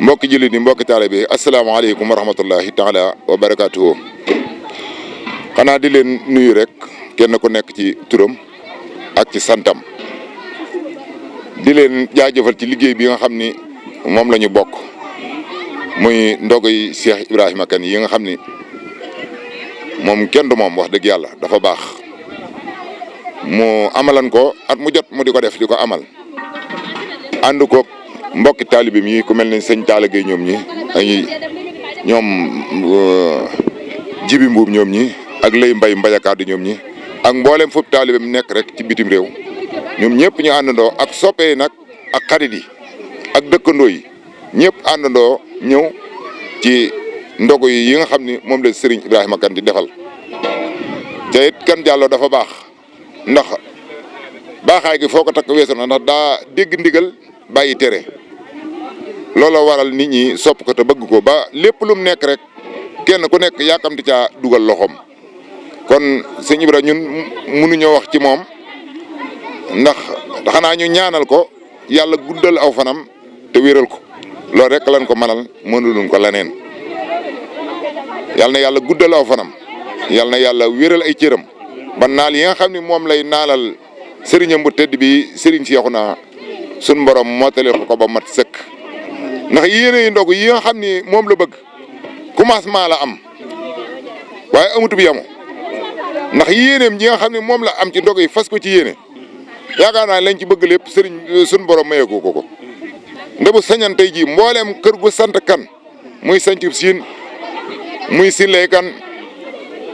mbokki jullit yi mbokki taalibe bi asalaamaaleykum wa rahmatullahi taala wa barakaatuhu. xanaa di leen nuyu rek kenn ku nekk ci turam ak ci santam di leen jaajëfal ci liggéey bi nga xam ni moom la ñu bokk muy ndogoy Cheikh Ibrahima Kane yi nga xam ni moom kenn du moom wax dëgg yàlla dafa baax mu amalan ko at mu jot mu di ko def di ko amal ànd ko mbokki taalibe mi ku mel ne sëñ Talla Gueye ñoom ñi ay ñoom jibi mbuub ñoom ñi ak lay mbay mbayakaadu ñoom ñi ak mboolem foofu taalibe mi nekk rek ci bitim réew ñoom ñëpp ñu àndandoo ak soppe yi nag ak xarit yi ak dëkkandoo yi ñëpp àndandoo ñëw ci ndogu yi nga xam ni moom la Serigne Ibrahima Kane di defal te it Kane Diallo dafa baax ndax baaxaay gi foo ko takk weesu na ndax daa dégg ndigal bàyyi tere looloo waral nit ñi sopp ko te bëgg ko ba lépp lu mu nekk rek kenn ku nekk yaakamti caa dugal loxoom kon sëñ Ibra ñun mënuñoo wax ci moom ndax xanaa ñu ñaanal ko yàlla guddal aw fanam te wéral ko loolu rek lañ ko mënal mënuluñ ko leneen yàlla na yàlla guddal aw fanam yàlla na yàlla wéral ay cëram ba naal yi nga xam ne moom lay naalal sëriñam bu tëdd bi sëriñ Seexuna sun borom mootale ko ba mat sëkk ndax yéene yi ndog yi nga xam ni moom la bëgg commencement la am waaye amutub yamu ndax yéeneem ñi nga xam ne moom la am ci ndog yi fas ko ci yéene yaakaar naa lañ ci bëgg lépp sëriñ sun borom mayeeku ko ndebu sañan tey jii mbooleem kër gu sant kan muy sañcub siin muy Sile Kane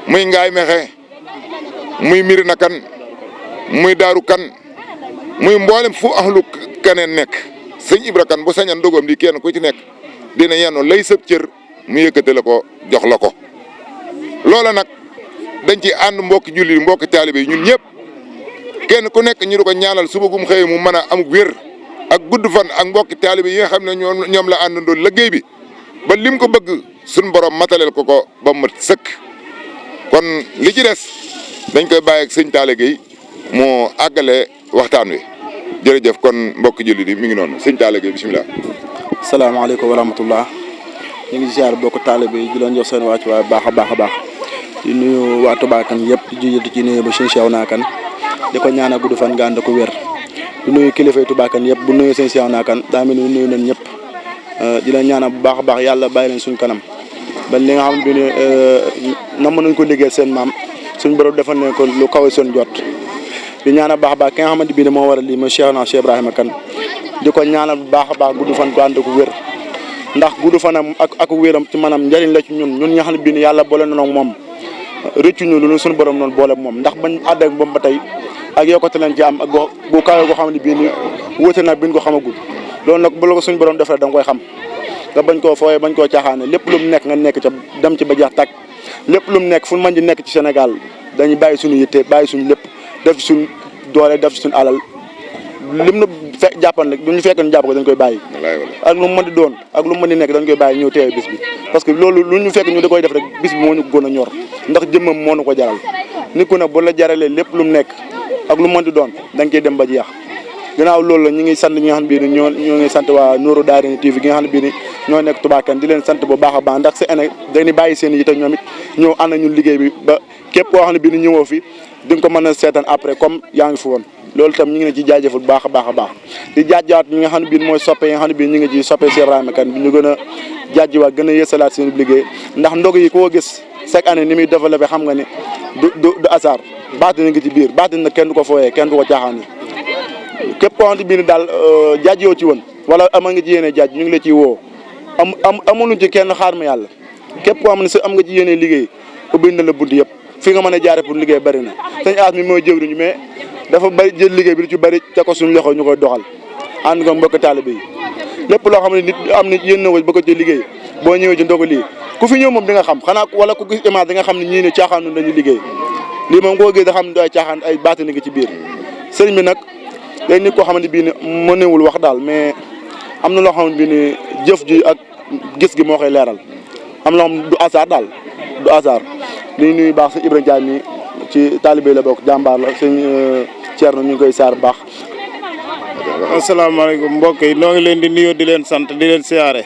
muy Ngaay Mexe muy Mirina Kane muy Daaru Kane muy mboolem fu ahlu kaneen nekk sëñ Ibra Kane bu sañan ndogam di kenn ku ci nekk dina yenn lay sëb cër mu yëkkate la ko jox la ko loola nag dañ ci ànd mbokki julli mbokki taalibe yi ñun ñëpp kenn ku nekk ñu di ko ñaanal suba gum xëyee mu mën a am wér ak gudd fan ak mbokki taalibe yi nga xam ne ñoom la àndandoo liggéey bi ba lim ko bëgg suñ borom mataleel ko ba mat sëkk kon li ci des dañ koy bàyyi ak sëñ Talla Gueye moo àggale waxtaan wi jërëjëf kon mbokki julli di mi ngi noonu sëñ Talla Gueye bisimilah. salaamaaleykum wa rahmatullah ñu ngi ziar bokk taalibe yi di leen jox seen wàccuwaay baax a baax a baax di nuyu waa Touba Kane yëpp di ci nuyu ba sëñ Cheikhouna Kane di ko ñaanal gudd fan nga ànd ko wér di nuyu kilifa yi Touba Kane yëpp bu nuyu sëñ Cheikhouna Kane daa mel ni nuyu nañ ñëpp di leen ñaanal bu baax a baax yàlla bàyyi leen suñ kanam ba li nga xam ne nam nañ ko liggéey seen maam suñ borom defal ne ko lu kawe seen jot di ñaanal baax a baax ki nga xamante bi ne moo war a lii mooy Cheikhouna Cheikh Ibrahima Kane di ko ñaanal bu baax a baax gudd fan ko ànd ko wér ndax gudd fanam ak wéram ci maanaam njëriñ la ci ñun ñi nga xam ne bii yàlla boole na ak moom rëccu ñu lu suñu borom noonu boole moom ndax bañ ànd ak moom ba tey ak yokkute leen ci am ak bu kawe goo xam ne bii nii wóote na biñ ko xamagul loolu nag bu la ko suñu borom defee da nga koy xam nga bañ koo fooyee bañ koo caaxaane lépp lu mu nekk nga nekk ca dem ci ba jeex tàkk lépp lu mu nekk fu mu mën di nekk ci Sénégal dañuy bàyyi suñu yitte bàyyi suñu lépp def ci suñu doole def ci suñu alal lim na jàppan rek bu ñu fekk ñu jàpp ko dañ koy bàyyi ak lu mu mën di doon ak lu mu mën di nekk dañ koy bàyyi ñëw teewe bis bi parce que loolu lu ñu fekk ñu da koy def rek bis bi moo ñu ko gën a ñor ndax jëmmam moo ñu ko jaral nit ku nag bu la jaralee lépp lu mu nekk ak lu mu mën di doon dañ koy dem ba jeex ginnaaw loolu la ñu ngi sant ñi nga xam ne bii ni ñoo ngi sant waa Nourou Darayni TV gi nga xam ne bii ni ñoo nekk Touba Kane di leen sant bu baax a baax ndax seen année dañuy bàyyi seen yi te ñoom it ñëw ànd ñun liggéey bi ba képp koo xam ne bii ni ñëwoo fi di nga ko mën a seetaan après comme yaa ngi fi woon loolu tam ñu ngi ne ci jaajëfal bu baax a baax a baax di jaajëwaat ñi nga xam ne bii mooy soppe yi nga xam ne bii ñu ngi ci soppe Cheikh Ibrahima Kane bi ñu gën a jaajëwaat gën a yeesalaat seen liggéey ndax ndog yi koo gis chaque année ni muy développé xam nga ne du hasard baatin na ngi ci biir baatin na kenn du ko fooyee kenn du ko caaxaane képp koo xam ne bii ni daal jaajëwoo ci woon wala ama nga ci yéene jaaj ñu ngi la ciy woo amuluñ ci kenn xaar ma yàlla képp koo xam ne sa am nga ci yéene liggéey ubbi na la bunt yëpp fi nga mën a jaare pour liggéey bari na sëñ aas mi mooy jëwriñu mais dafa bari jël liggéey bi lu ci bari te ko suñu loxo ñu koy doxal ànd nga mbokk taalibe yi lépp loo xam ne nit am na yéen na ko ba ko ci liggéey boo ñëwee ci ndogu lii ku fi ñëw moom di nga xam xanaa wala ku gis image di nga xam ne ñii ne caaxaanu dañuy liggéey lii moom koo gis da xam ne du ay caaxaan ay baati na ngi ci biir sëriñ bi nag day nit koo xamante bii ni mënewul wax daal mais am na loo xamante bii ni jëf ji ak gis gi moo koy leeral am na loo xam du hasard daal du hasard li nuyu baax sëñ Ibrahima Ndiaye mi ci taalibe la bokk jàmbaar la sëñ Thierno ñu ngi koy saar baax. asalaamaaleykum mbokk yi noo ngi leen di nuyoo di leen sant di leen siyaare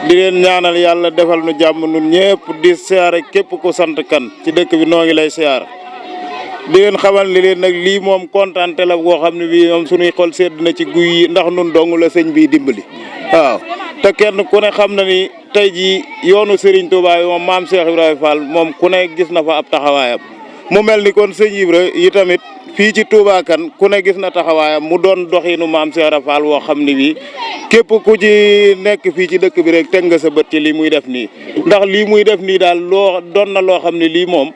di leen ñaanal yàlla defal nu jàmm nun ñëpp di siyaare képp ku sant kan ci dëkk bi noo ngi lay siyaar di leen xamal ni leen nag lii moom kontaante la boo xam ne bii moom suñuy xol sedd na ci guy yi ndax nun dong la sëñ bii dimbali waaw te kenn ku ne xam na ni tey jii yoonu Serigne Touba yi moom maam Cheikh Ibrahima Fall moom ku ne gis na fa ab taxawaayam mu mel ni kon sëñ Ibra yi tamit fii ci Touba kan ku ne gis na taxawaayam mu doon doxinu maam Cheikh Ibrahima Fall woo xam ni bii képp ku ci nekk fii ci dëkk bi rek teg nga sa bët ci lii muy def nii ndax lii muy def nii daal loo doon na loo xam ne lii moom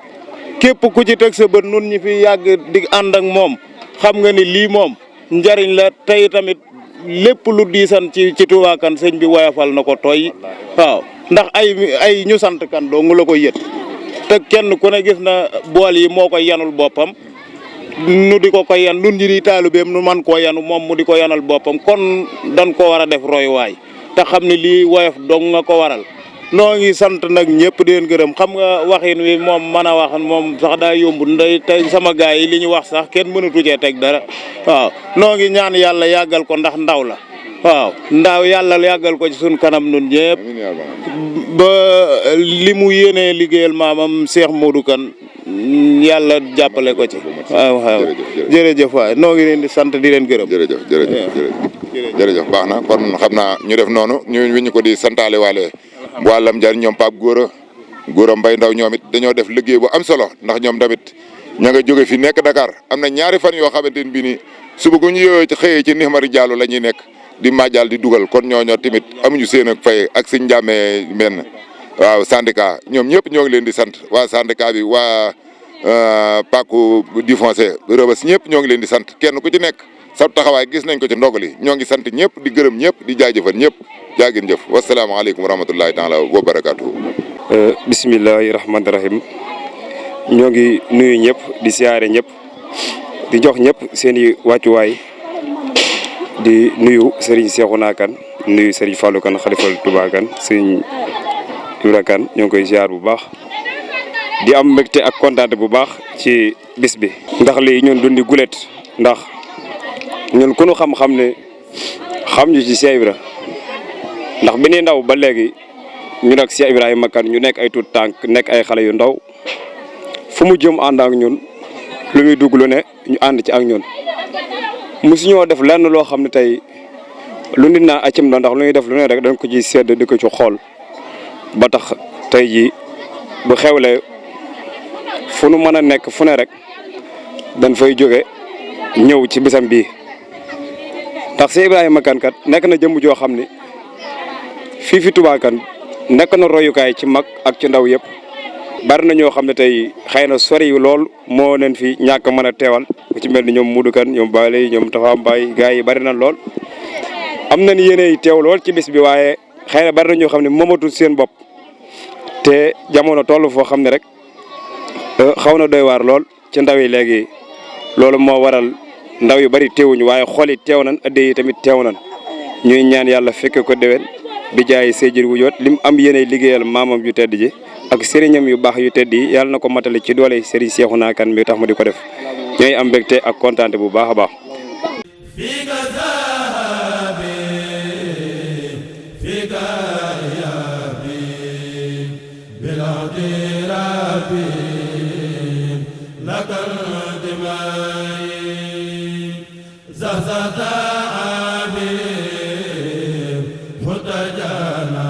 képp ku ci teg sa bët nun ñi fi yàgg di ànd ak moom xam nga ni lii moom njariñ la tey tamit lépp lu diisan ci Touba kan sëñ bi woyafal na ko tooy waaw ndax ay ñu sant kan doo nga la koy yët te kenn ku ne gis na bool yi moo koy yanul boppam nu di ko yan nun ñi di taalibeem nu man koo yanu moom mu di ko yanal boppam kon dañ ko war a def roy waay te xam ne lii woyof dong nga ko waral noo ngi sant nag ñëpp di leen gërëm xam nga waxin wi moom mën a wax moom sax daa yomb nday tey sama gaay yi li ñu wax sax kenn mënatu cee teg dara waaw noo ngi ñaan yàlla yàggal ko ndax ndaw la waaw ndaw yàlla yàggal ko ci suñ kanam nun ñëpp ba li mu yéenee liggéeyal maamam Cheikh Modou Kane yàlla jàppale ko ci waaw jërëjëf waay noo ngi leen di sant di leen gërëm jërëjëf baax na kon xam naa ñu def noonu ñu ko di santaale waale wàllam jar ñoom Pape Gora Mbaye Ndaw ñoom it dañoo def liggéey bu am solo ndax ñoom tamit ña nga jóge fi nekk Dakar am na ñaari fan yoo xamante ni bii nii suba gu ñu xëyee ci Nihmari Diallo la ñuy nekk di màjjal di dugal kon ñooñu tamit amuñu seen ak fay ak suñ njàmmee menn waaw syndicat ñoom ñëpp ñoo ngi leen di sant waa syndicat bi waa Paku di foncé Rebeuss ñëpp ñoo ngi leen di sant kenn ku ci nekk sa taxawaay gis nañ ko ci ndogali ñoo ngi sant ñëpp di gërëm ñëpp di jaajëfal ñëpp jaagin jëf wasalaamaaleykum wa rahmatullahi taala wa barakaatuhu. bismillahi rahmaani rahim ñoo ngi nuyu ñëpp di siyaare ñëpp di jox ñëpp seen i wàccuwaay di nuyu Serigne Cheikhouna Kane nuyu Serigne Fallou Kane xalifal Touba Kane Serigne Ibra Kane ñoo ngi koy ziar bu baax di am mbégte ak kontaante bu baax ci bis bi. ndax lii ñun dundi gulet ndax ñun ku ñu xam-xam ne xam ñu ci Cheikh Ibra ndax bi ñuy ndaw ba léegi ñun ak Cheikh Ibrahima Kane ñu nekk ay tuut tànk nekk ay xale yu ndaw fu mu jëm ànd ak ñun lu muy dugg lu ne ñu ànd ci ak ñun mosuñoo def lenn loo xam ne tey lu nit naa acim la ndax lu ñuy def lu ne rek dañ ko ci sedd di ko ci xool ba tax tey jii bu xewlee fu nu mën a nekk fu ne rek dañ fay jóge ñëw ci bisam bii ndax Cheikh Ibrahima Kane kat nekk na jëmm joo xam ni fii fi Touba Kane nekk na royukaay ci mag ak ci ndaw yëpp bari na ñoo xam ne tey xëy na sori lool moo leen fi ñàkk mën a teewal ku ci mel ni ñoom Modou Kane ñoom Baye ñoom Tafa Mbaye gars yi bari na lool am nañ yéene teew lool ci bis bi waaye xëy na bari na ñoo xam ne moomatul seen bopp te jamono toll foo xam ne rek xaw na doy waar lool ci ndaw yi léegi loolu moo waral ndaw yu bari teewuñu waaye xol yi teew nañ adde yi tamit teew nañ ñuy ñaan yàlla fekke ko déwén bi jaay Seydil wu yoot lim am yéene liggéeyal maamam yu tedd ji ak sëriñam yu baax yu tedd yi yàlla na ko matale ci doole Serigne Cheikhouna Kane bi tax mu di ko def ñooy am mbégte ak kontaante bu baax a baax. Zazata abi mutajana